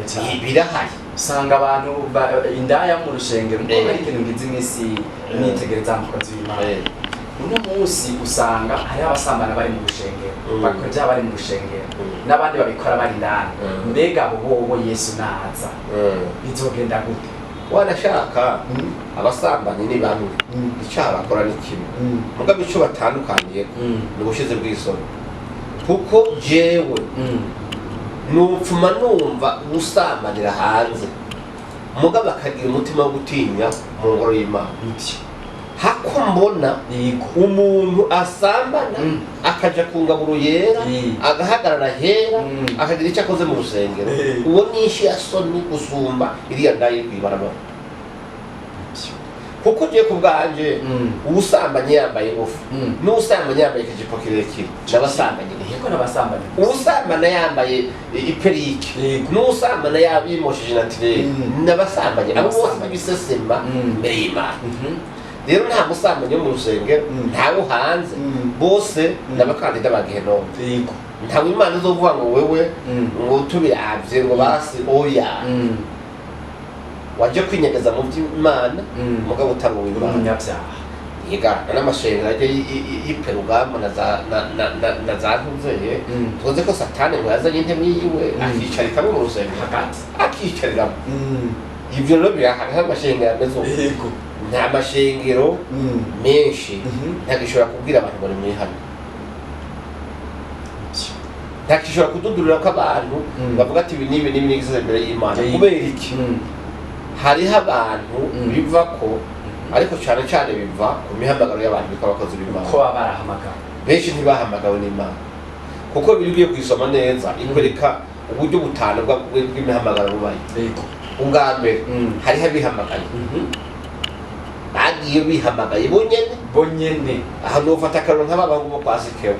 Birakomeye cyane. Birahari. Usanga abantu indaya mu rushengero, nkuko ari ikintu ngize iminsi nitegereza, mukozi w'Imana. Uno munsi usanga hariho abasambana bari mu rushengero, bakora ibyaha bari mu rushengero, n'abandi babikora bari indani. Mbega abo bobo, Yesu naza, bizogenda gute? Wanashaka, abasambanyi ni bamwe, icyaha bakora ni kimwe, mugabo icyo batandukaniye ni ubushizi bw'isoni, kuko jewe nupfuma numva gusambanira hanze, mugabo akagira umutima wo gutinya mu ngoro y'Imana, Nibyo. hako mbona umuntu asambana akaja ku ngaburo yera, agahagarara hera, akagira icyo akoze mu rusengero. Uwo ni ishi ya soni gusumba iriya ndaya iri kw'ibarabara. Nibyo. Kuko ugiye ku bwanje, uwusambanye yambaye ingufu n'uwusambanye yambaye ikijipo kirekire n'abasambanye ni Yego, n'abasambanyi. Uwusambana yambaye iperike n'uwusambana yimosheje naturel n'abasambanye, abo bose N'abasambanyi. n'ibisesema imbere y'Imana. Rero nta musambanyi wo mu rusengero, ntawe hanze, bose n'abakandida ba gehenomu. Ntawe Imana izovuga ngo wewe ngo tubiravye ngo basi, oya. Waje kwinyegeza mu by'Imana, mugabo utari Uri uw'Imana. umunyabyaha. Yiga n'amashengero ajya y'iperugamo na za na za ntuzeye. Tuzi ko Satani ngo yazanye intebe yiwe, akicarika mu rusengero hagati, akicariramo. Ivyo rero birahari, amashengero ameze uko. Nta mashengero menshi ntagishobora kubwira abantu ngo nimwihane, ntagishobora kududurira ko abantu bavuga ati ibi n'ibi n'ibi n'igize imbere y'Imana. Kubera iki? Hariho abantu biva ko, ariko cyane cyane biva ku mihamagaro y'abantu bitwa abakozi b'Imana. Ko baba barahamagara. Benshi ntibahamagawe n'Imana, kuko biri ugiye kuyisoma neza ikwereka uburyo butanu bw'imihamagaro bubaye. Ubwa mbere, hariho abihamagaye, bagiye bihamagaye bonyene. Bonyene. Aha nufata akarero nk'ababahungu bo kwa Sikewo,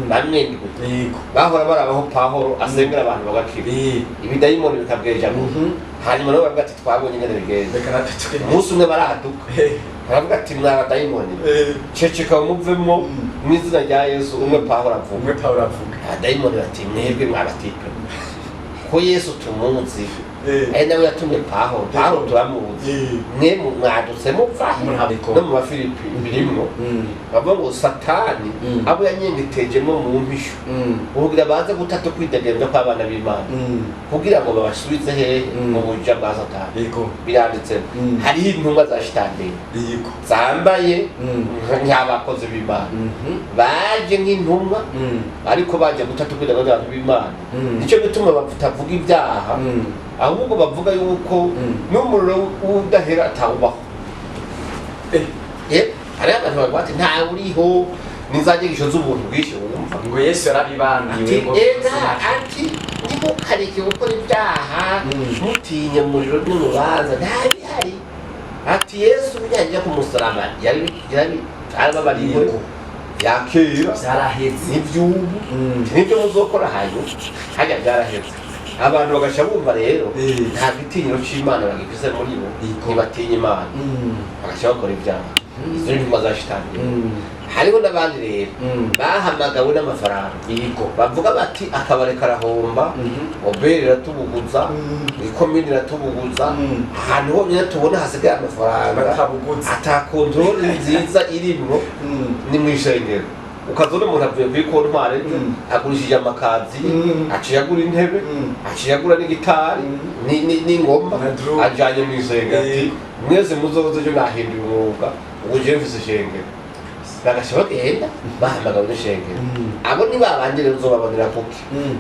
bamwe ndwi, bahora barabaho Pahoro asengera abantu bagakira, ibidayimoni bikabwejagura. Hanyuma nabo baravuga ati twabonye ingene bigenze. Reka natwe tugende. Umunsi umwe baraduka, baravuga ati mwa badayimoni, ceceka muvemo mu izina rya Yesu. Umwe Pahoro avuga. Umwe Pawulo avuga. Abadayimoni bati mwebwe mwabatipe, ko Yesu tumuzi, ari nawe yatumye Pahoro, Pahoro turamuzi, mwe mwadutse mupfa? Murabiko. No mu Bafilipi birimwo, bavuga ngo Satani abo yanyengetejemo mu mpisho kugira baze gutata kwidegemvya kw'abana b'Imana, kugira ngo babasubize hehe? Mu buja bwa Satani. Biranditse. Hariho intumwa za shitani zambaye nk'abakozi b'Imana, baje nk'intumwa, ariko baje gutata kwidegemvya abantu b'Imana. Nicyo gituma batavuga ibyaha, ahubwo bavuga yuko n'umuriro udahera atawubaho. Hariho abantu bavuga ati ntawe uriho, n'iza nyigisho z'ubuntu bwinshi wumva. Ngo Yesu yarabibambiwe. Ati ngo ega, ati ntimukareke gukora ibyaha, mutinye umuriro n'urubanza, nta bihari. Ati Yesu bijyanye ku musaraba yari arababariwe yakera. Byaraheze. N'iby'ubu nibyo muzokora hanyuma hajya byaraheze. Abantu bagaca bumva rero nta gitinyiro c'Imana bagifise muri bo, ntibatinya Imana, bagaca bakora ibyaha. Izo ni intumwa za shitani. Hariho n'abandi rero bahamagawe n'amafaranga, bavuga bati akabari karahomba, oberi iratubuguza, ikomini iratubuguza, ahantu honyine tubona hasigaye amafaranga Batabuguza. ata contrôle nziza irimwo ni mu ishengero. Ukazona umuntu avuye kuri kontwari, agurishije amakazi, aciye agura intebe, aciye agura n'igitari n'ingoma, Na drum. ajanye mu ishengero ati mwese muzoze ejo nahinduye umwuga, ubu jewe mfise ishengero. Bagaca bagenda bahamagawe n'ishengero. Abo ni babandi rero uzobabonera kuki?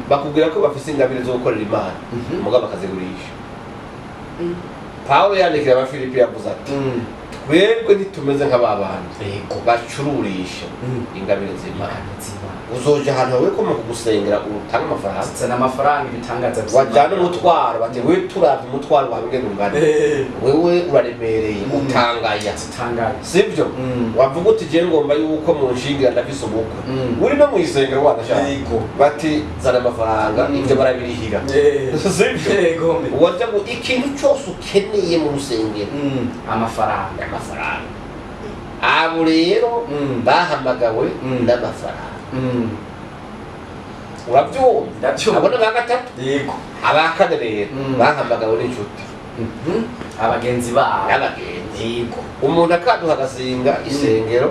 Bakubwira ko bafise ingabire zo gukorera Imana, mugabo bakazigurisha. Pawulo yandikira Abafilipi yavuze ati twebwe ntitumeze nk'ababandi bacururisha ingabire z'Imana. Uzoja ahantu hawe ko mu kugusengera utanga amafaranga. Zana amafaranga, ibitangaza by'Imana. Wajyana umutwaro, bati wewe turavye umutwaro wawe ingene ungana, wewe uraremereye, utangaya. Zitangaje. Sibyo? Wavuga uti je ngomba yuko mu nshingira ndafise ubukwe, uri no mu isengero wanashaka, bati zana amafaranga, ivyo barabirihira. Sibyo? Yego. Waja ngo ikintu cyose ukeneye mu rusengero, Amafaranga. amafaranga. Abo rero bahamagawe n'amafaranga. Urabyumva? Ndabyumva. Abo ni aba gatatu. Yego. Aba kane rero bahamagawe n'inshuti. Abagenzi babo. N'abagenzi. Yego. Umuntu akaduha agasinga isengero,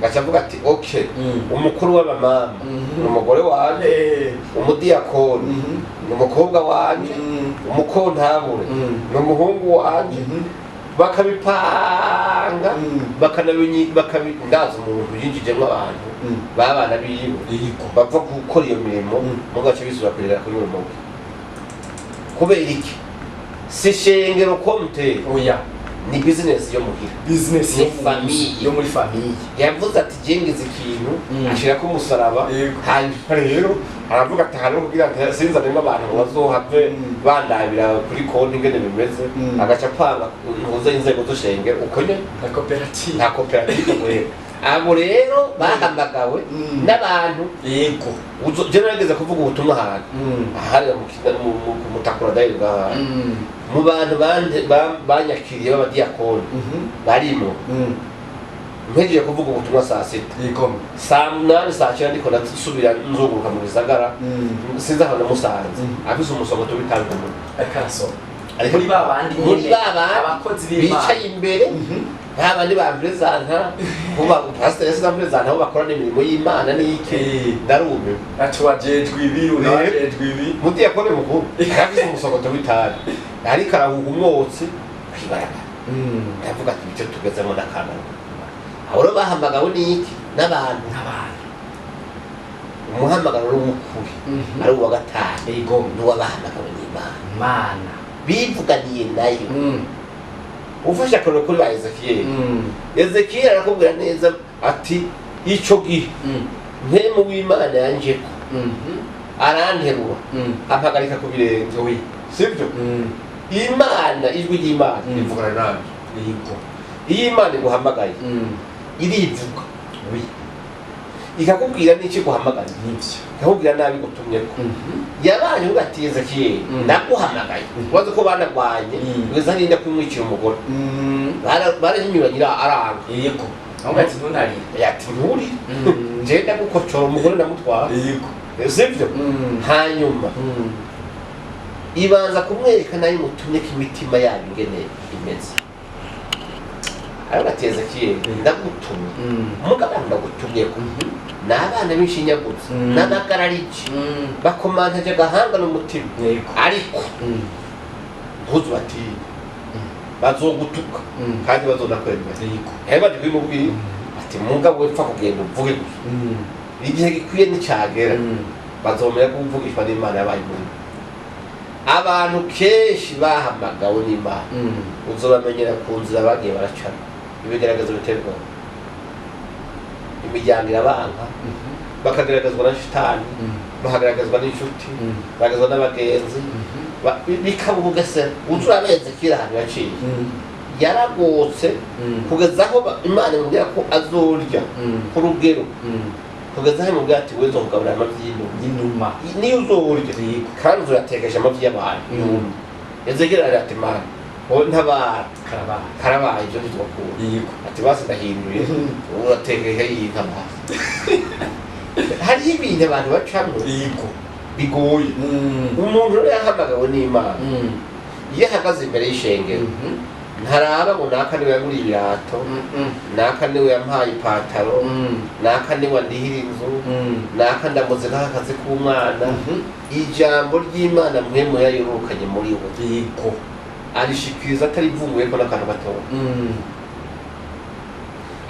gaca avuga ati: "Ok, umukuru w'abamama ni umugore wanje, umudiyakoni ni umukobwa wanje, umukontabure ni umuhungu wanje." Bakabipanga, bakanabinyi bakabi. Ndazi umuntu yinjijemo abantu b'abana biwe bapfa gukora iyo mirimo, mugace bisubira kurera kuri uwo mugwi. Kubera iki? Si ishengero komite, Oya. ni business yo muhira. Business Ni yo mu nzu, famille. yo muri famille. Yavuze ati: "Jengize ikintu," ashirako umusaraba. Hanyuma rero aravuga ati: "Hariho kugira ngo sinzanemo abantu ngo bazohave bandabira kuri konti ingene bimeze." Agaca apanga ntuze inzego z'ishengero uko nyene. Nka koperative. Nta koperative rero. Abo rero bahamagawe n'abantu. Je narigeze kuvuga ubutumwa ahantu hariya ku Mutakura dayiri ngaha. Mu bantu banyakiriye b'abadiyakoni barimo, mpejeje kuvuga ubutumwa saa 6, saa 8, saa 9 ndiko ndasubira nzunguruka mu gisagara, sinzi ahantu namusanze, afise umusogoto w'itabi mu munwa. Ariko arasoma. Ariko Muri ba bandi muri nyene, ba bandi abakozi b'Imana. bicaye imbere, ba bandi bamperezanta, kuba pasiteri yasize amperezanta, aho bakorana imirimo y'Imana n'iki. Ndarumiwe. Ati: "Wajejwe ibi, unajejwe ibi." Mudiyakoni mukuru afise umusogoto w'itabi, ariko arahuha umwotsi kw'ibarabara. Ndavuga ati: "Icyo tugezemo n'akantu." Abo rero bahamagawe n'iki? N'abantu. N'abantu. Umuhamagaro w'ukuri ari uwa gatanu, n'uwabahamagawe n'Imana, Imana bivuganiye nayo. Ufashe akarorero kuri ba Ezekiyeli, Ezekiyeli arakubwira neza ati: "Ico gihe mpemu w'Imana yanjeko, aranterura, ampagarika ku birenge." Sibyo? Imana, ijwi ry'Imana rivugana nanjye. Iyo Imana iguhamagaye, irivuga, ikakubwira n'icyo iguhamagaye, ikakubwira nabi igutumyeko. Yabanje kuvuga ati: "Ezekiyeli, ndaguhamagaye." Ubaze ko banagwanye kugeza n'inda kumwicira umugore. Barahinyuranye aranga. Yego, ahubwo ati: "Ntunarire." Ati: "Nturi jewe ndagukocora umugore ndamutwara." Sibyo? Hanyuma ibanza kumwereka nayo imutumye ko imitima yabo ingene imeze. Aravuga ati: "Ezekiyeli, ndagutumye, mugabo ndagutumye ko ni abana b'inshinyaguzi n'abagarariji, bakomantaje agahanga n'umutima, ariko ntuzubatinye, bazogutuka kandi bazonakwemera." Yari baje kubimubwira ati: "Mugabo we, pfa kugenda uvuge gusa, igihe gikwiye nicagera bazomenya ko uvugishwa n'Imana yabaye muri bo." Abantu kenshi bahamagawe n'Imana, uzobamenyera ku nzira bagiye baracana. Ibigaragazo biterwa, imiryango irabanka, bakagaragazwa na shitani, bakagaragazwa n'inshuti, bakagaragazwa n'abagenzi, bikaba ubugesera. Uza urabenze kira ahantu yaciye, yaragotse kugeza aho Imana imubwira ko azorya ku rugero, kugeza aho imubwira ati: "We nzokugaburira amavi y'inuma." Y'inuma. Niyo uzorya, kandi uzoyatekesha amavi y'abantu yumye. Ezekiyeli ati: "Mana, wowe ntabara." Karabaye. Karabaye, ibyo ntitwakura. Ati: "Basi ndahinduye, ubu uratekesha y'inka." Basi hariho ibintu abantu bacamwo bigoye. Umuntu rero yahamagawe n'Imana, iyo ahagaze imbere y'ishengero, ntaraba ngo naka niwe yaguriye ibirato, naka niwe yampaye ipataro, naka niwe andihira inzu, naka ndamuze nk'akazi k'umwana. Ijambo ry'Imana mpwemu yayurukanye muri we, arishikiriza atarivunguye ko n'akantu gatoya.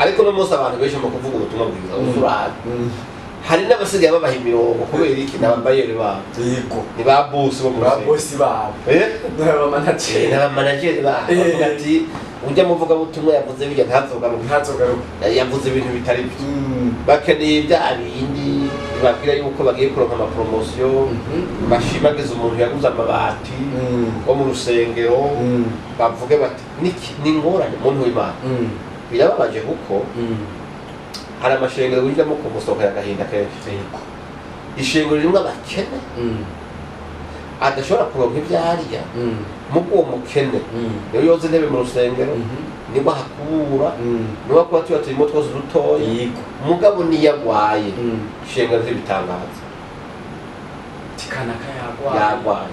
Ariko no munsi abantu benshi mu kuvuga ubutumwa bwiza, uzurabe, hari n'abasigaye babaha imirongo. Kubera iki? Ni ababayeri babo, ni ba bosi bo mu Ba rusengero. bosi babo. N'abamanageri. Ni abamanageri babo. Bavuga ati: "Ujya muvugabutumwa yavuze bijya, ntazogaruke." Ntazogaruke. Yavuze ibintu bitari byo. Bakeneye bya bindi bibabwira yuko bagiye kuronka amaporomosiyo, bashimagiza umuntu yaguze amabati wo mu rusengero, bavuge bati ni ingorane. Muntu w'Imana, birababaje kuko hari amashengero winjiramo kumusohokera agahinda kenshi. Ishengero rimwe abakene adashobora kuronka ibyo arya, mugo uwo mukene niwe yoza intebe mu rusengero, niwe ahakubura, niwe akuba tuba turimo twose dutoya. Mugabo niyo agwaye, ishengero ntibitangaza. Tikanaka yagwaye. Yarwaye,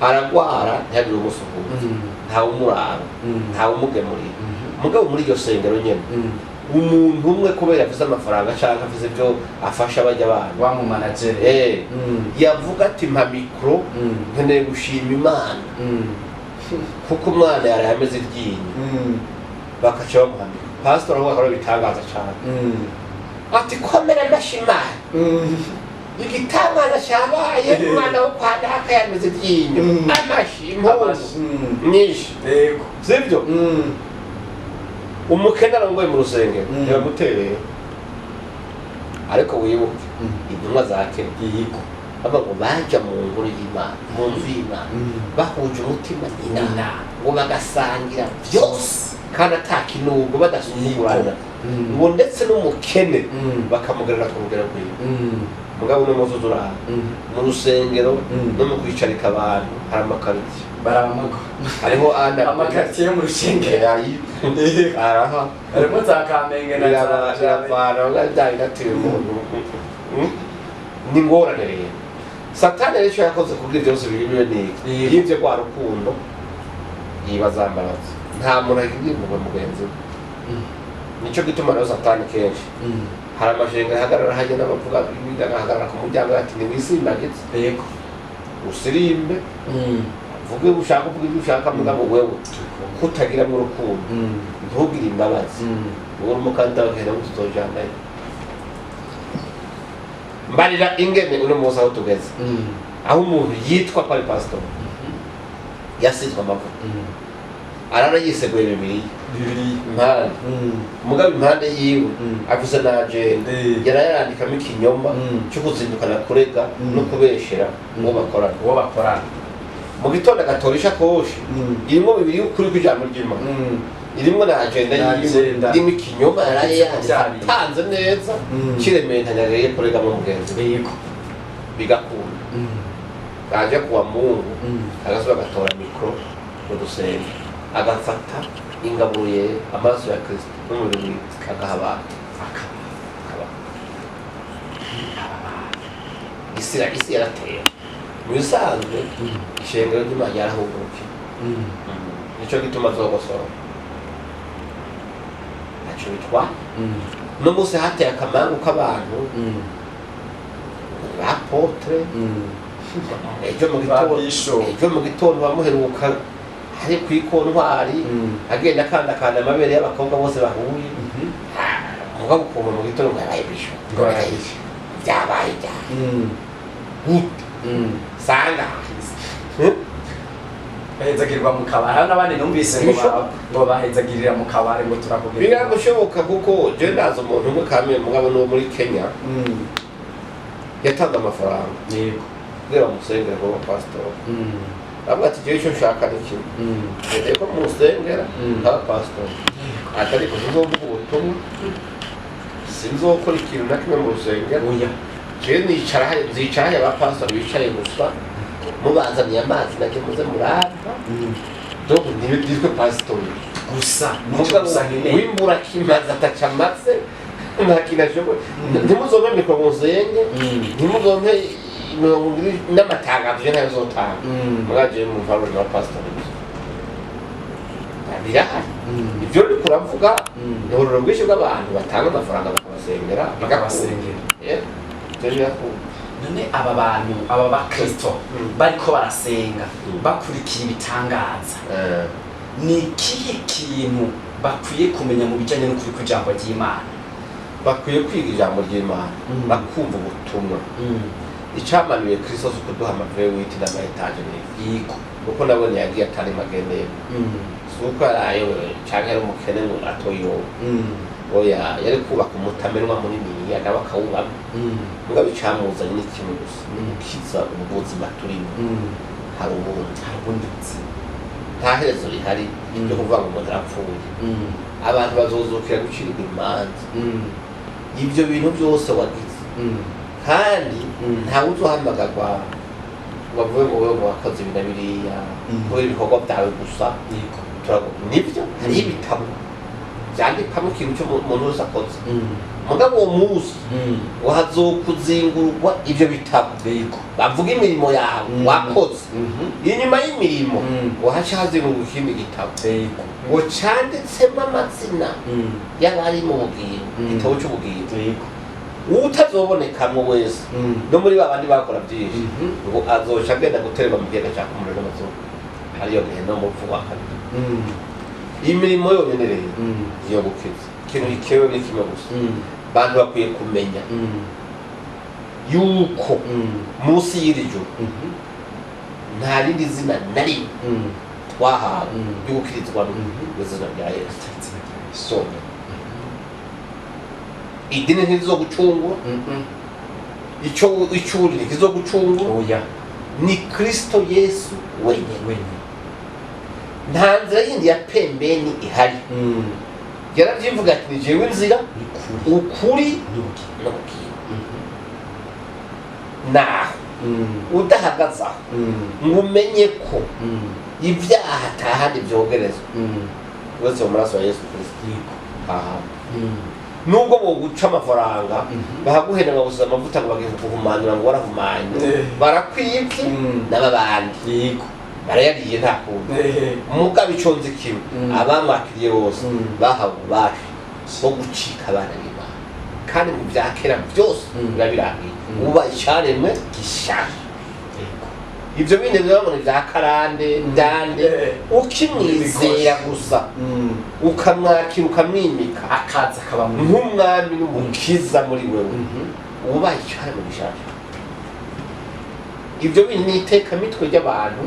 aragwara, ntihagire umusuhuza, ntawe umuraba, ntawe umugemurira. Mugabo muri iryo sengero nyene, umuntu umwe kubera afise amafaranga canke afise ibyo afasha bajya abana, wa mu manager, yavuga ati: "Mpa micro, nkeneye gushima Imana kuko umwana yaraye ameze iryinyo." Bakaca bamuha micro, pasitori aho akora ibitangaza cane, ati: "Komera ndashimana, igitangaza cyabaye, umwana wo kwa daka yameze iryinyo." Amashi, impundu nyinshi. Sibyo? Umukene arongoye mu rusengero, ntibamutereye. Ariko wibuke intumwa za kera, bavuga ngo baja mu ngoro y'Imana, mu nzu y'Imana, bahuje umutima n'inama, Inama. ngo bagasangira byose kandi ata kinugo, badasuzugurana, ngo ndetse n'umukene bakamugerera ku rugero rwiwe. Mugabo uno munsi uzuraba mu rusengero no mu kwicarika abantu, hari amakaritsiye. Baramago. Hariho ana Amakaritsiye yo mu rusengero. Araha. Harimo za Kamenge na za Biravana bya bigateye umuntu. Ni ingorane rero. Satani rero icyo yakoze kugira ibyo byose bibe ni iki? Yivye rwa rukundo, yiba za mbabazi. Nta muntu agira impuhwe mugenzi we. Nicyo gituma rero Satani kenshi hari amashenga ahagarara hajya n'abavuga agahagarara ku muryango ati: "Ntiwisimbagize, usirimbe, uvuge ushaka, uvuge ibyo ushaka, mugabo wewe kutagiramo urukundo, ntugire imbabazi, wowe uri umukandida bagenda ngo tuzojanayo." Mbarira ingene uno munsi aho tugeze, aho umuntu yitwa ko ari pasitori yasizwe amavuta, arara yiseguye Bibiliya Bibiri. impande, mugabo impande yiwe afise na agenda, yarayandikamo ikinyoma cyo kuzindukana kurega no kubeshera uwo bakorana. Uwo bakorana. Mu gitondo agatora ishakoshi irimo Bibiliya, ukuri kw'ijambo ry'Imana, irimo na agenda Na yiwe, agenda. irimo ikinyoma yaraye yanditse, Bya bintu. atanze neza, kirementanya rero kuregamo mugenzi we, bigakunda. Aje kuwa Mungu, agasubira agatora micro ngo dusenge, agafata ingaburo ye, amaraso ya Kristo n'umubiri wiwe, agaha abantu. Akabaha. Isi yarateye. Mu bisanzwe ishengero ry'Imana ryarahugurukiye. Nico gituma azogosora ntaco bitwaye. Uno munsi hateye akamangu k'abantu ba apôtre. Ejo mu gitondo, Ba bishop. ejo mu gitondo bamuheruka ari ku ikontwari, agenda akandakanda amabere y'abakobwa bose bahuye. Mugabo ukumva mu gitondo ngo yabaye bishop. Ngo yabaye bishop. Byabaye byabaye gute? Sanga. Bahezagirwa mu kabari. Hari n'abandi numvise ngo ngo bahezagirira mu kabari, ngo turakubwira. Biragushoboka, kuko je ndazi umuntu umwe kamwe, mugabo n'uwo muri Kenya, yatanze amafaranga kugira bamusengere kuba pasitori. Aravuga ati: "Jewe icyo nshaka ni kimwe, nkeneye ko musengera nkaba pasitori, ati ariko sinzovuga ubutumwa, sinzokora ikintu na kimwe mu rusengero. Oya. Jewe nicara hariya, nzicara hariya abapasitori bicaye gusa, mubazaniye amazi nacyo muze murampa, donc ntibitwe pasitori." Gusa nicyo Mugabo gusa nkeneye. W'imbura kimaze ataca amaze, nta kintu ashoboye. Ntimuzompe micro ngo nsenge, ntimuzompe 20 n'amatangazo, je ntayo nzotanga. Mwaje mu mvaruro na pasitori gusa, birahari. Ibyo uriko uravuga ni uburiro bwinshi bw'abantu batanga amafaranga bakabasengera. Bakabasengera. Ibyo birakunda. None aba bantu, aba bakristo bariko barasenga, bakurikira ibitangaza, ni ikihe kintu bakwiye kumenya mu bijanye n'ukuri kw'ijambo ry'Imana? Bakwiye kwiga ijambo ry'Imana, bakumva ubutumwa. Icamanuye Kristo si ukuduha ama V8 n'ama étages n'iki, kuko nabone yagiye atari magendeye. Si uko yarayobewe canke ari umukene ngo atoyoba. Oya, yari kubaka umutamenwa muniniya nawe akawubamo. Mugabo icamuzanye ni kimwe gusa, ni gukiza ubuzima turimo. Hari ubundi. Hari ubundi buzima. Nta herezo rihari ryo kuvuga ngo umuntu arapfuye. Abantu bazozukira gucirwa imanza, ibyo bintu byose wagize, kandi ntawe uzohamagarwa ngo avuge ngo wewe ngo wakoze ibi na biriya kubera ibikorwa byawe gusa. Nibyo, hariho ibitabo byandikwamo ikintu cyo umuntu wese akoze. Mugabo uwo munsi wazokuzingurwa ivyo bitabo bavuga imirimo yawe wakoze. Inyuma y'imirimo wahaca hazingurwa ikindi gitabo ngo canditsemo amazina y'abari mu bugingo, igitabo c'ubugingo. Utazobonekamwo wese no muri ba bandi bakora byinshi ngo azoca agenda guterwa mu kiyaga caka umuriro n'amazuba, ariyo gehinomu, urupfu rwa kabiri. Imirimo yonyene rero iyo gukiza ikintu gikewe ni kimwe gusa. Abantu bakwiye kumenya yuko munsi y'iri juru nta rindi zina na rimwe twahawe ryo gukirizwamo izina rya Yesu. So idini ntirizogucungura, ico icuri ntikizogucungura. Oya. Ni Kristo Yesu wenyine. Wenyine. Nta nzira yindi ya pembeni ihari. Yaravyivuga ati: "Ni jewe inzira, ni kuri, ukuri n'ubugingo." N'ubugingo. Naho udahagaze aho ngo umenye ko ibyaha atahandi vyogerezwa uretse mu maraso ya Yesu Kristo, aha nubwo boguca amafaranga, bakaguhenda, bagusiza amavuta ngo bagiye kuguhumanura ngo warahumanye, barakwibye n'ababandi barayariye, nta kundi. Mugabo ico nzi kimwe, abamwakiriye bose bahawe ububasha bwo gucika abana b'Imana, kandi mu bya kera byose biba birangiye, uba icaremwe gishasha. Ivyo bindi biba ngo ni vya karande ndande. Ukimwizera gusa, ukamwakira, ukamwimika akaza akaba mu nk'umwami n'umukiza muri wewe, ubaye icaremwe gishasha. Ibyo bindi ni itekamitwe ry'abantu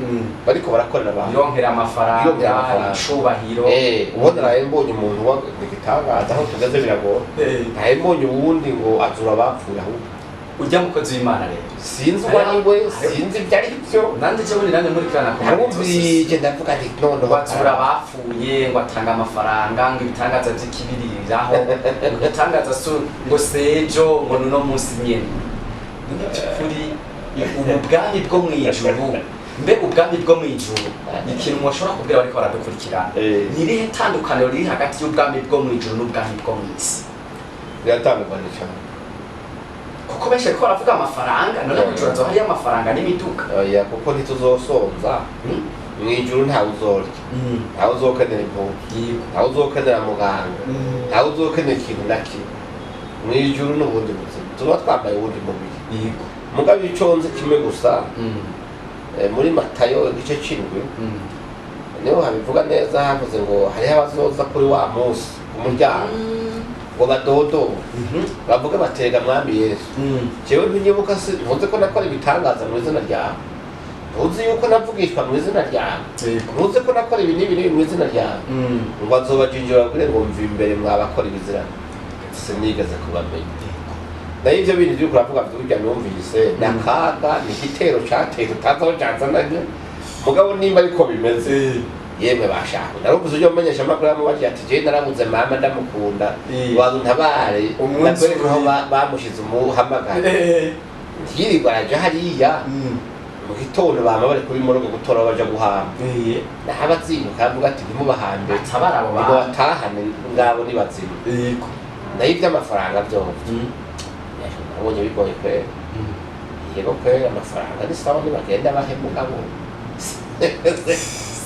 bariko barakorera abantu. Bironkera amafaranga. Bironkera amafaranga. Icubahiro. Ubona naraye mbonye umuntu wa igitangaza, aho tugeze biragora. Naraye mbonye uwundi ngo azura abapfuye ahubwo. Ujya mukozi w'Imana rero. Sinzi uwo ari we, sinzi ibyo ari byo. Nanjye cyo bundi nanjye nkurikirana ku Narumvije ndavuga nti noneho. Ngo atura abapfuye, ngo atanga amafaranga, ngo ibitangaza by'ikibiriraho, ngo ibitangaza ngo sejo, ngo nuno munsi nyene. None by'ukuri ubu bwami bwo mu ijuru, mbe ubwami bwo mu ijuru, ikintu mwashobora kubwira bariko baradukurikirana, ni irihe tandukaniro riri hagati y'ubwami bwo mu ijuru n'ubwami bwo mu isi? Biratandukanye cyane. Kuko benshi bariko baravuga amafaranga, none mu ijuru hazoba hariyo amafaranga n'imiduga? Oya, kuko ntituzosonza mu ijuru, ntawe uzorya, ntawe uzokenera impuzu, ntawe uzokenera muganga, ntawe uzokenera ikintu na kimwe. Mu ijuru n'ubundi buzima, tuba twambaye uwundi mubiri. Mugabo ico nzi kimwe gusa, muri Matayo igice c'indwi niho habivuga neza, havuze ngo hariho abazoza kuri wa munsi ku muryango ngo badodore, bavuge batega: "Mwami Yesu, jewe ntinyibuka, si ntuzi ko nakora ibitangaza mu izina ryawe? Ntuzi yuko navugishwa mu izina ryawe? Ntuzi ko nakora ibi n'ibi n'ibi mu izina ryawe?" Ngo azobajinjira babwire ngo: "Mva imbere, mwabakora ibizirano, sinigeze kubamenya." Nayo ivyo bintu vy'uko uravuga vy'urya numvise ni akaga, ni igitero cateye tutazi aho cazananye. Mugabo nimba ariko bimeze, yemwe bashaka, narumvise ujya mumenyesha amakuru yamubagiye ati: "Jewe narabuze mama, ndamukunda, waza untabare." Umunsi ndakwereka aho uri. Bamushize umuhamagara, ntiyirirwa araja hariya mu gitondo, bama bari kuri morogo gutora aho baja guhamba, naho abazinduka aravuga ati: "Ntimubahambe." Atabara abo ngo bantu. Batahane ngabo ni bazima. Nayo iby'amafaranga vyovyo nabonye bigoye kwera. Yego kwera, amafaranga ni sawa, nibagenda bahe, mugabo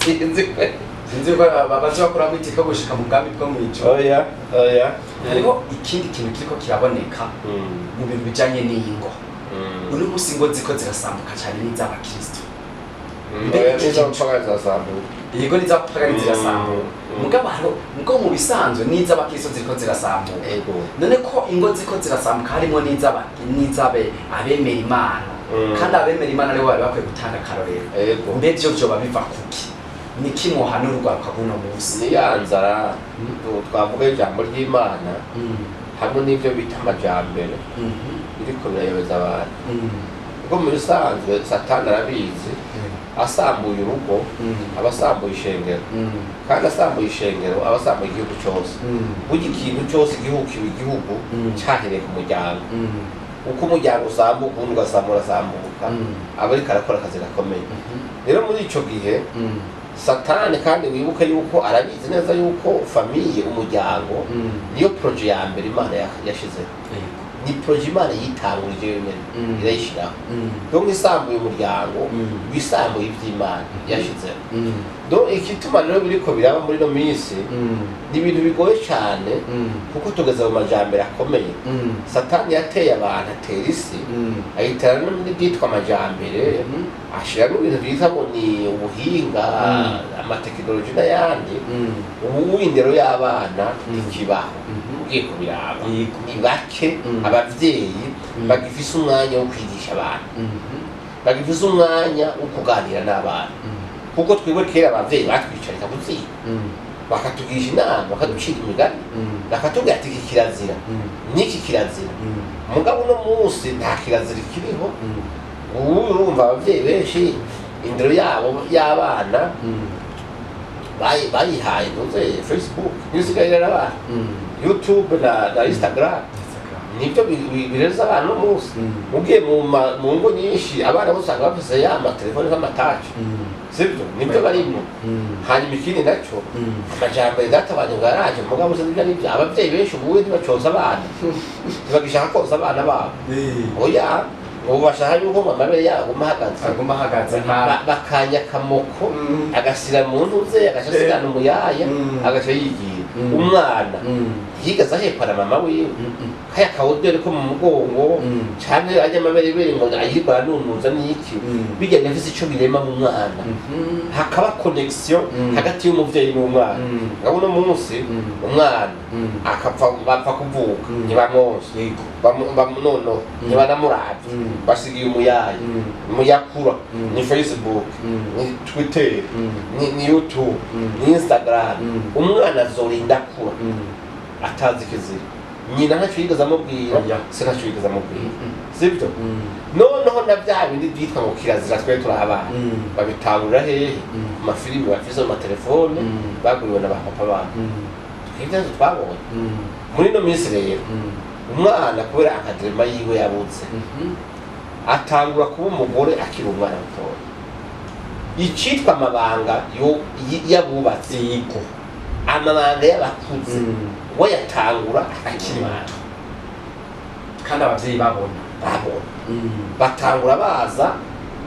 sinzi kwera. Sinzi ko baza bakuramo itike yo gushika mu bwami bwo mu ijuru. Oya, oya. Hariho ikindi kintu kiriko kiraboneka mu bintu bijanye n'ingo. Uno munsi ingo ziko zirasambuka cyane n'iz'abakristo. Oya, n'iz'abapagani zirasambuka. Yego, n'iz'abapagani zirasambuka. Mugabo hariho, mugabo mu bisanzwe n'iz'abakristo ziriko zirasambuka. None ko ingo ziko zirasambuka harimo n'iz'abe abemera Imana, kandi abemera Imana aribo bari bakwiye gutanga akarorero, mbe vyo vyoba biva kuki? Niki mwohanura urwaruka rw'uno munsi? Ni ya nzara twavuga ijambo ry'Imana hamwe n'ibyo bita amajambere biriko birayobeza abantu, kuko mu bisanzwe Satani arabizi, asambuye urugo aba asambuye ishengero, kandi asambuye ishengero aba asambuye igihugu cyose. Burya ikintu cyose igihugu kiba igihugu cyahereye ku muryango. Uko umuryango usambuka, ubundi ugasanga urasambuka, aba ariko arakora akazi gakomeye. Rero muri ico gihe Satani kandi wibuke yuko arabizi neza yuko famille, umuryango, niyo projet ya mbere Imana yashizeho. Ni projet Imana yitangurije yonyene, irayishiraho. Donc isambuye umuryango, wisambuye ivy'Imana yashizeho. Donc igituma rero biriko biraba muri ino minsi ni ibintu bigoye cyane, kuko tugeze mu majambere akomeye. Satani yateye abantu, atera isi, ayitera n'ibyitwa amajambere, ashiramo ibintu bita ngo ni ubuhinga, amatekinoloji n'ayandi. Ubu indero y'abana ntikibaho. Ugiye kubiraba, ni bake abavyeyi bagifise umwanya wo kwigisha abana, bagifise umwanya wo kuganira n'abana, kuko twebwe kera abavyeyi batwicarika kuziga, bakatugisha inama, bakaducira imigani, bakatubwira ati iki kirazira n'iki kirazira. Mugabo uno munsi nta kirazira ikiriho. Ubu urumva abavyeyi benshi indero yabo y'abana bayihaye ntuze Facebook, niyo isigaye irera abana, YouTube na Instagram, nibyo bireza abana uno munsi. Ugiye mu ngo nyinshi, abana bose usanga bafise ya matelefone nk'ama touch, sibyo? Nibyo barimo. Hanyuma ikindi nacyo, amajambere databanye ngo yaraje, mugabo se nibyo aribyo. Abavyeyi benshi ubu ntibacoza abana, ntibagishaka koza abana babo. Oya, ubu bashaka yuko ngo amabere yabo aguma ahagaze. Aguma ahagaze nta Bakanya akamoko, agasira mu ntuze, agaca asigana umuyaya, agaca yigira. Umwana yigeze ahekwa na mama wiwe, kaya kawodere ko mu mugongo, canke ajya amaberebere ngo ayiriko aranunuza n'iki, bijya birafise ico birema mu mwana, hakaba connexion hagati y'umuvyeyi n'umwana. Ngabo uno munsi umwana akapfa, bapfa kuvuka, ntibamwonsa, nono ntibanamuravye, basigiye umuyayi muyakura. Ni Facebook, ni Twitter, ni YouTube, ni Instagram. Umwana azorinda akura atazi ikizira. Nyina ntacyo yigeze amubwira, Oya. se ntacyo yigeze amubwira, sibyo? Noneho na bya bindi byitwa ngo kirazira twe turi abana, babitangurira hehe? Ku mafilimi bafise mu matelefone, baguriwe na ba papa babo. Twebwe ntacyo twabonye. Muri ino minsi rero, umwana kubera encadrement yiwe yabuze, atangura kuba umugore akiri umwana mutoya. Icitwa amabanga y'abubatse, amabanga y'abakuze, we yatangura akiri Akiri umwana. muto, kandi abavyeyi babona. Babona, batangura baza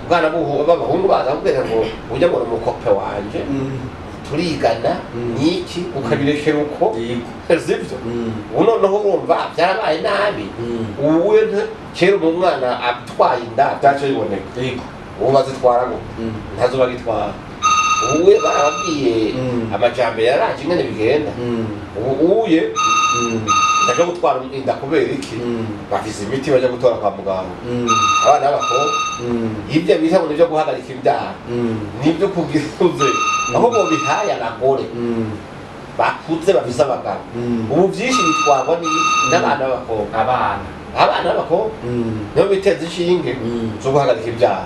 ubwana b'abahungu, baza kubwira ngo ujya ngo ni umukope wanje, turigana, niki, ukabirekera uko, sibyo? Ubu noneho urumva byarabaye nabi. Ubu we kera umwana atwaye inda byaca biboneka. Ubu bazitwara gute? Ntazo bagitwara. Ubu we barababwiye, amajambere yaraje ingene bigenda. Ubu uye ndaja gutwara inda kubera iki? Bafise imiti baja gutora kwa muganga, abana b'abakobwa. Ibyo bita ngo nibyo guhagarika imbyaro, nibyo kugira uze aho bobihaye abagore bakuze bafise abagabo. Ubu byinshi bitwarwa n'abana b'abakobwa. Abana. Abana b'abakobwa nibo biteza inshinge zo guhagarika ibyaha,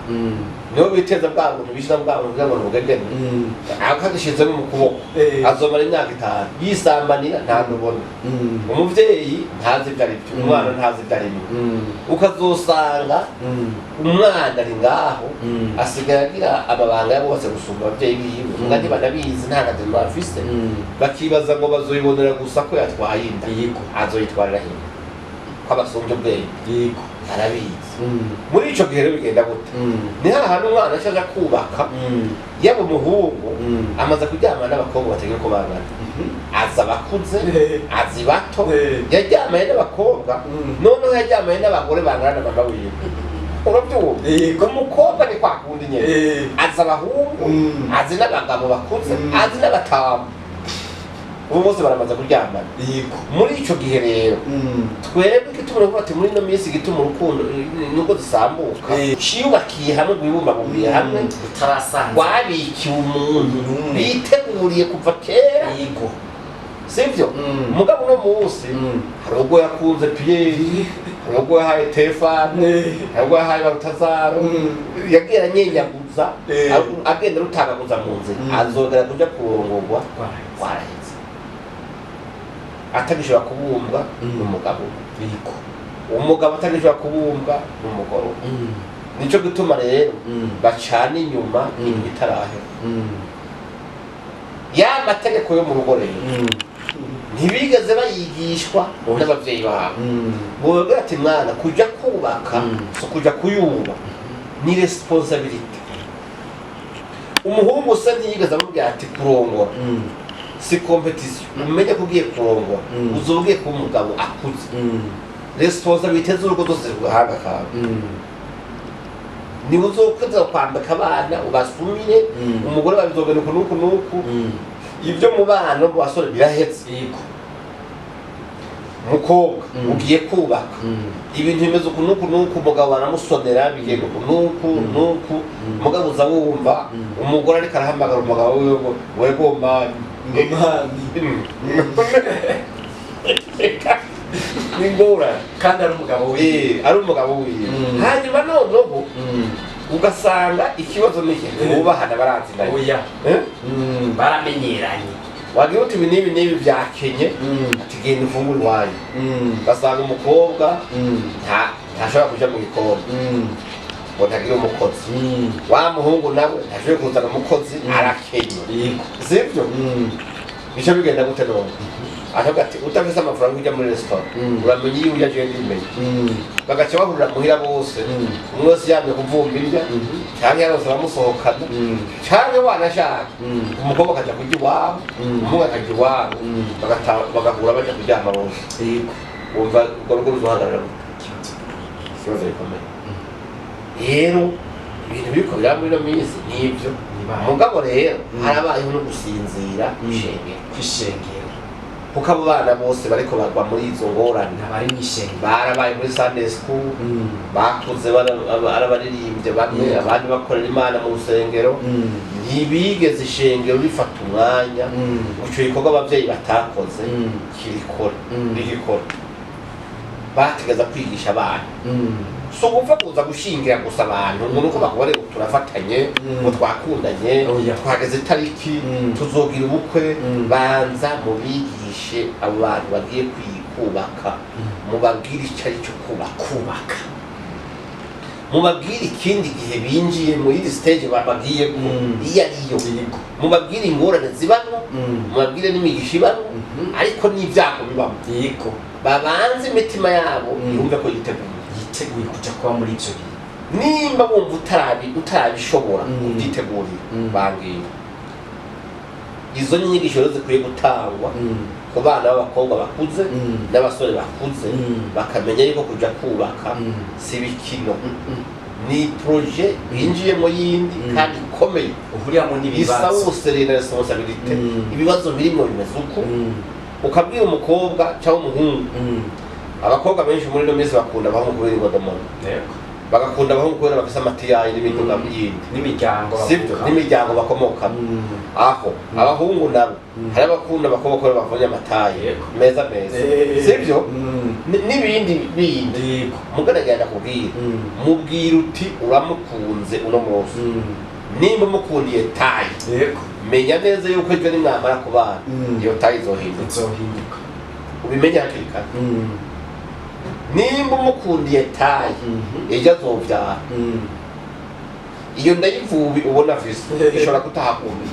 nibo biteza bwa buntu bishira bwa buntu bwa buntu bugegene, akagishizemo mu kuboko, azomara imyaka 5 yisambanira, nta nubona. Umuvyeyi ntazi ibyo ari byo, umwana ntazi ibyo ari byo. Ukazosanga umwana ari ngaho, asigaye agira amabanga y'abubatse gusumba abavyeyi biwe, muga ntibanabizi, nta kadema bafise. Bakibaza ngo bazoyibonera gusa ko yatwaye inda. Azoyitwarira hino ko abasumbye ubwenge? Arabizi. Muri ico gihe rero bigenda gute? Ni hahandi umwana aca aja kubaka, yaba umuhungu, amaze kuryamana n'abakobwa batagira uko bangana, aza abakuze, azi bato, yaryamanye n'abakobwa, noneho yaryamanye n'abagore bangana na mama wiwe, urabyumva? Umukobwa ni kwa kundi nyene, azi abahungu, azi n'abagabo bakuze, azi n'abatamu, ubu bose baramaze kuryamana. Muri ico gihe rero, twebwe igituma uravuga ati muri ino minsi igituma urukundo nuko zisambuka, ciyubakiye hamwe, rwibumbabumbiye hamwe, Utarasanze. rwabikiwe umuntu N'umwe. biteguriye kuva kera, sivyo? Mugabo uno munsi hari ubwo yakunze Pierre, hari ubwo yahaye Tefano, hari ubwo yahaye Baltazaro, yagiye aranyenyaguza, agenda arutagaguza mu nzira, azongera kuja kurongorwa waraheze, atagishobora kubumbwa n'umugabo, umugabo atagishobora kubumbwa n'umugore. Nico gituma rero bacana inyuma indwi itarahera. Ya mategeko yo mu rugo rero ntibigeze bayigishwa Oya. n'abavyeyi babo. Bobabwira ati: "Mwana, kuja kubaka si kuja kuyuba, ni responsabilité." Umuhungu se ntiyigeze amubwira ati: "Kurongora si compétition, umenye ko ugiye kurongora uzoba ugiye kuba umugabo akuze, responsabilité z'urugo zose ziri ku gahanga kawe, niba uzokweza kwambika abana, ubasumire umugore wawe, bizogenda uku n'uku n'uku." Ibyo mu bana no mu basore birahetse. Mukobwa, ugiye kubaka, ibintu bimeze uku n'uku n'uku, umugabo baramusonera, bigenda uku n'uku n'uku. Mugabo uza wumva umugore ariko arahamagara umugabo wiwe ngo: "Wego mani." Ngo mani. Ni ngorane. Kandi ari umugabo wiwe. Ari umugabo wiwe. Hanyuma noneho ugasanga ikibazo ni iki: bubahana, barazinanye. Oya. Eh? Baramenyeranye. Wagira uti: "Ibi n'ibi n'ibi byakenye," ati: "Genda ufungure iwanyu." Ugasanga umukobwa ntashobora kuja mu gikoni ngo ntagire umukozi. Wa muhungu nawe ntashoboye kuzana umukozi, arakenye. Sibyo? Bica bigenda gute none? Akavuga ati: "Utafise amafaranga ujya muri resitora, uramenya iyo urya, jewe ndimenya." Bagaca bahurira muhira bose, umwe wese yamye kuvumba indya, canke yarose aramusohokana, canke wanashaka umukobwa akaja kurya iwabo, umuhungu akaja iwabo, bagahura baja kuryama bose. Wumva urwo rugo ruzohagarara gute? Ikibazo. Ikibazo gikomeye. Rero ibintu biriko biraba muri ino minsi nivyo. Nibaye. Mugabo rero harabayeho no gusinzira ishengero. Kwishengero. Kuko abo bana bose bariko bagwa muri izo ngorane ntabari mw'ishengero. Barabaye muri Sunday school, bakuze ari abaririmbyi bamwe, abandi bakorera Imana mu rusengero. Ntibigeze ishengero rifata umwanya ico gikorwa abavyeyi batakoze kirikora, rigikora. Bategeza kwigisha abana, si ugupfa kuza gushingira gusa abantu ngo nuko bakubone ngo turafatanye, ngo twakundanye, Oya. twageze itariki, tuzogira ubukwe. Banza mubigishe abo bantu bagiye kubaka, mubabwire icyo ari cyo kubaka. Kubaka. Mubabwire ikindi gihe binjiye muri iri stage bagiyemo iyo ariyo. Mubabwire ingorane zibamwo, mubabwire n'imigisha ibamwo, ariko n'ibyago bibamo. Babanze imitima yabo yumve ko yiteguye. Yiteguye kuja kuba muri ivyo bintu. Nimba wumva utarabishobora kubyitegurira, bangira izo nyigisho rero zikwiye gutangwa ku bana b'abakobwa bakuze n'abasore bakuze, bakamenya yuko kuja kubaka si ibikino, ni projet binjiyemo yindi kandi ikomeye, uhuriramo isaba n'ibibazo. Ubusérieux na responsabilité. Ibibazo birimo bimeze uko, ukabwira umukobwa cyangwa umuhungu. Abakobwa benshi muri ino minsi bakunda abahungu kubera ingodomono, bagakunda abahungu kubera bafise amatiyayi n'imiduga yindi. N'imiryango sibyo? bavuka. N'imiryango bakomokamo. Aho abahungu nabo, hari abakunda abakobwa kubera bavunye amatayi meza meza, sibyo? N'ibindi bindi. Mugaragara kubwira, mubwira uti: "Uramukunze uno munsi, nimba umukundiye taille, menya neza yuko ejo nimwamara kubana iyo taille izohinduka." Izohinduka. Ubimenye hakiri kare. Nimba umukundiye taille, ejo azovyara, iyo ndayivubi ubona afise ishobora kutahakunda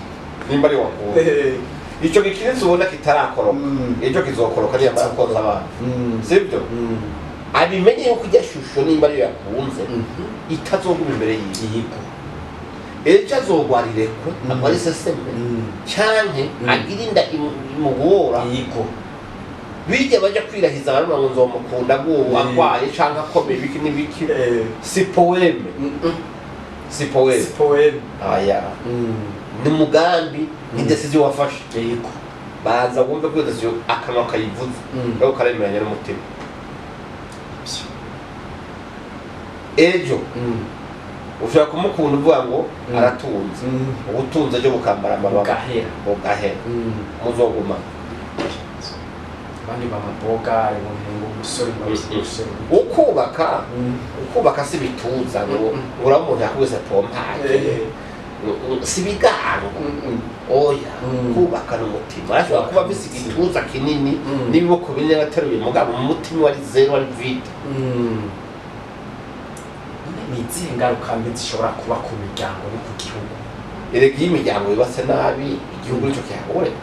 nimba ari wakunda. Ico gikiriza ubona kitarakoroka, ejo kizokoroka niyamara koza abana, sibyo? Abimenye yuko ijya shusho, nimba ariyo yakunze, itazoguma imbere yiwe. Ejo azogwara irekwe, agwara iseseme, canke agira inda imugora. Bijya baja kwirahiza baravuga ngo nzomukunda guwo agwaye canke akomeye, ibiki n'ibiki. Si poème, si poème. Si poème. Aya ni umugambi, ni décision wafashe. Baza wumve ko iyo décision akanwa kayivuze ariko karemeranya n'umutima. Ejo ushobora kumukunda uvuga ngo aratunze, ubutunzi ejo bukambara amababa, bugahera. Bugahera, muzoguma. Abandi bamaboga ngo ngo umusore ngo abyibushe. Ukubaka, ukubaka si bituza ngo uraba umuntu yakubise pompage, si ibigango, oya. Kubaka n'umutima. Arashobora kuba afise igituza kinini n'ibiboko binini ateruye, mugabo mu mutima wari zéro, wari vide. Ni izihe ngaruka mbi zishobora kuba ku miryango no ku gihugu? Erega iyo imiryango yubatse nabi, igihugu nico kihagorera.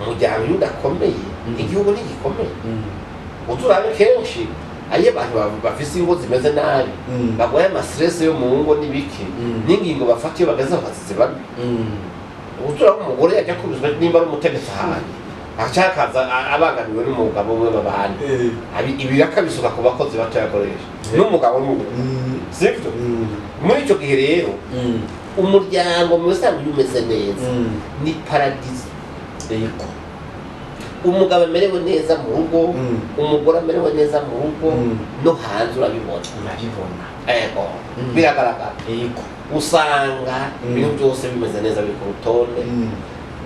Umuryango iyo udakomeye, igihugu ntigikomeye. Uzurabe kenshi ayo abantu bafise ingo zimeze nabi, bagwaye ama stress yo mu ngo n'ibiki, n'ingingo bafata iyo bageze aho bazize babi. Uzurabe umugore yajya kubizwa nimba ari umutegetsi ahantu, acakaza abangamiwe n'umugabo we babana, ibiraka bisuka ku bakozi bato yakoresha n'umugabo n'uwo, sibyo? Muri icyo gihe rero, umuryango mu bisanzwe iyo umeze neza ni paradizo. Umugabo amerewe neza mu rugo, umugore amerewe neza mu rugo, no hanze urabibona. Urabibona. Ego, biragaragara. Usanga ibintu byose bimeze neza, biri ku rutonde,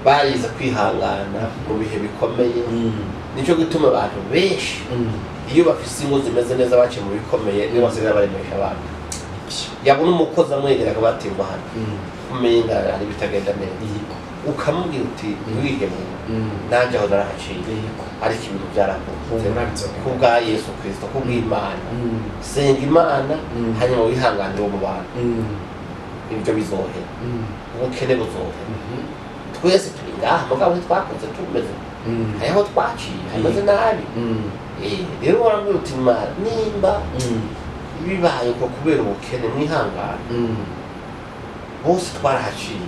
barize kwihangana mu bihe bikomeye. Nicyo gituma abantu benshi iyo bafise ingo zimeze neza, baciye mu bikomeye, niyo basigaye baremesha abantu. Yabona umukozi amwegera akabatirwa hano, umenga hari ibitagenda neza, ukamubwira uti: "Ntiwihebure, nanjye aho narahaciye, ariko ibintu byarahindutse Humura, bizogenda. ku bwa Yesu Kirisito, ku bw'Imana. Senga Imana, hanyuma wihanganire uwo mubano, ibyo bizohera, ubukene buzohera. Twese turi ngaha, mugabo ntitwakoze tumeze, hariho twaciye hameze nabi." Rero warambwira uti: "Imana nimba bibaye uko kubera ubukene, mwihangane, bose twarahaciye.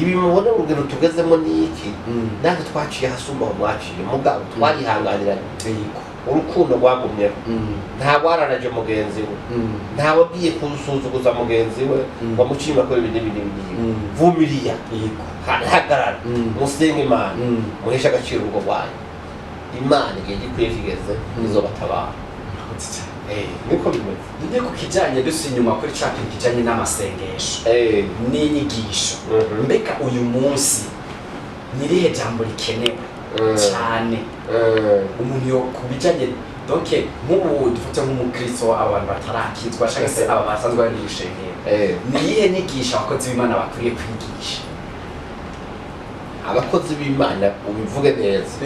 Ibi mubona, urugero tugezemo ni iki, natwe twaciye ahasumba aho mwaciye, mugabo twarihanganiranye, urukundo rwagumyeho, nta wararaje mugenzi we, nta wagiye kusuzuguza mugenzi we, wamucima ko ibi n'ibi n'ibi n'ibi. Vumiriya, hagarara, musenge Imana, muheshe agaciro urugo rwanyu. Imana igihe gikwiye kigeze izobatabara." Murakoze cyane. Niko bimeze. None ku kijanye, dusi inyuma kuri ca kintu kijanye n'amasengesho n'inyigisho, mbega uyu munsi ni irihe jambo rikenewe cyane umuntu yo ku bijanye, donc nk'ubu dufate nk'umukristo, abantu batarakizwa cyangwa se aba basanzwe bari mu rushengero, ni iyihe nyigisho abakozi b'Imana bakwiriye kwigisha? Abakozi b'Imana, ubivuge neza,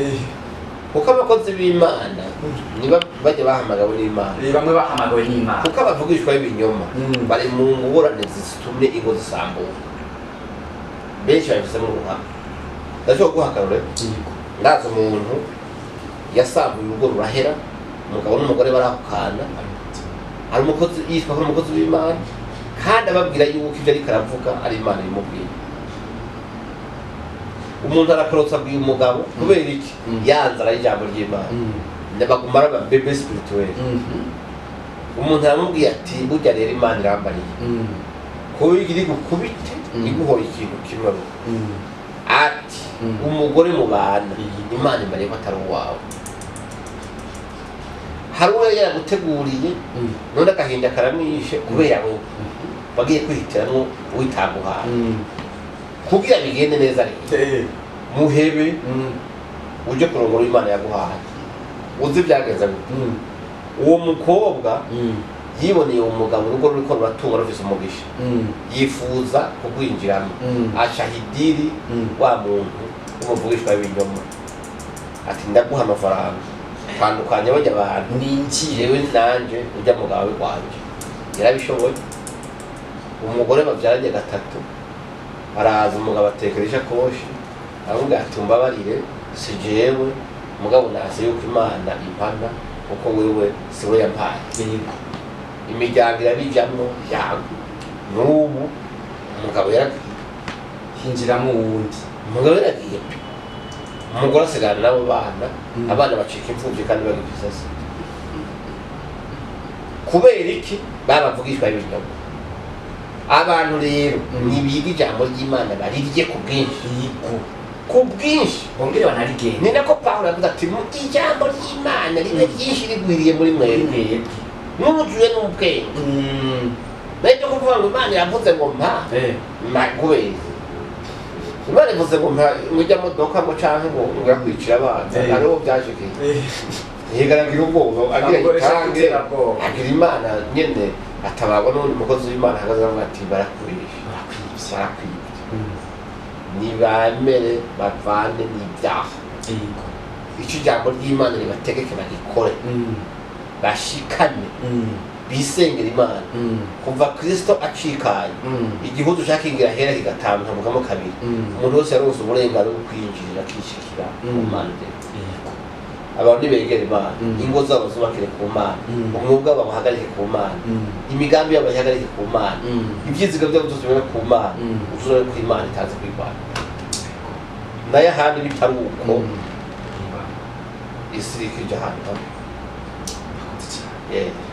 kuko abakozi b'Imana niba bajya bahamagawe n'Imana. Bamwe bahamagawe n'Imana. Kuko abavugishwa b'ibinyoma bari mu ngorane zitumye ingo zisambuka, benshi babifisemo uruhare. Ndashobora kuguha akarorero. Ndazi umuntu yasambuye urugo rurahera, umugabo n'umugore barahukana. Hari umukozi yitwa ko ari umukozi w'Imana, kandi ababwira yuko ibyo ariko aravuga ari Imana imubwiye. Umuntu arakorotsa, abwiye umugabo kubera iki? Yanze ari ijambo ry'Imana, baguma ari aba bébés spirituels. Umuntu aramubwiye ati: "Burya rero Imana irambariye kuba iri gukubite, iguhoye ikintu kimwe gusa." Ati: "Umugore mubana, Imana imbariye ko atari uwawe. Hari uwo yari yaraguteguriye, none agahinda karamwishe kubera wowe wagiye kwihitiramwo uwitaguhaye. Kugira bigende neza rero, muhebe, uje kurongora Imana yaguhaye." Uzi byagenze gute? Uwo mukobwa yiboneye uwo mugabo, urugo ruriko ruratunga, rufise umugisha, yifuza kugwinjiramo, aca hidiri wa muntu w'umuvugishwa w'ibinyoma ati: "Ndaguha amafaranga, tandukanye bajya abantu, Ninjire. Jewe nanje ujya mugabo wanje." Yarabishoboye. Umugore babyaranye gatatu araza, umugabo atekera ishakoshi, aramubwira ati: "Umbabarire, si jewe, mugabo nasi yuko Imana impana, kuko wewe si we yampaye." Imiryango irabijamwo yanga. N'ubu umugabo yaragiye. Hinjiramo uwundi. Umugabo yaragiye pe, umugore asigarana n'abo bana. Abana bacika imfubyi kandi bagifise se. Kubera iki? Babavugishwa ibinyoma. Abantu rero nibiga ijambo ry'Imana, barirye ku bwinshi, ku bwinshi. Bongere banarigende. Ni nako Pawulo yavuze ati: "Mu ijambo ry'Imana ribe ryinshi rigwiriye muri muri mwebwe, mwebwe, mwuzuye n'ubwenge." Nayo kuvuga ngo Imana yavuze ngo mpa, mpa kubera Imana ivuze ngo mpa, ngo ujya modoka ngo canke ngo urakwicira abana. Hariho byashikiye, ntigaragira ubwoba agira Amukoresha yitange iterabwoba. Agira Imana nyene, atabarwa n'uwundi mukozi w'Imana ahagaze avuga ati: "Barakwibye." Barakwibye. Barakwibye. Nibamere bavane n'ibyaha. Icyo ijambo ry'Imana ribategeke bagikore, bashikane. Bisengera Imana. Kuva Kristo acikaye, igihuzu cakingira hera kigatambukamo kabiri, umuntu wese yaronse uburenganzira bwo kwinjirira akishikira ku Mana. Abantu nibegera Imana, ingo zabo zubakire ku Mana, umwuga wabo bahagarike ku Mana, imigambi yabo bayihagarike ku Mana, ibyizigo byabo byose bibe ku Mana, uzobe ku Imana itazi kwirwanya. Nayo ahandi bitari uko, isi iriko ija ahantu hamwe. Murakoze cyane. Yeah.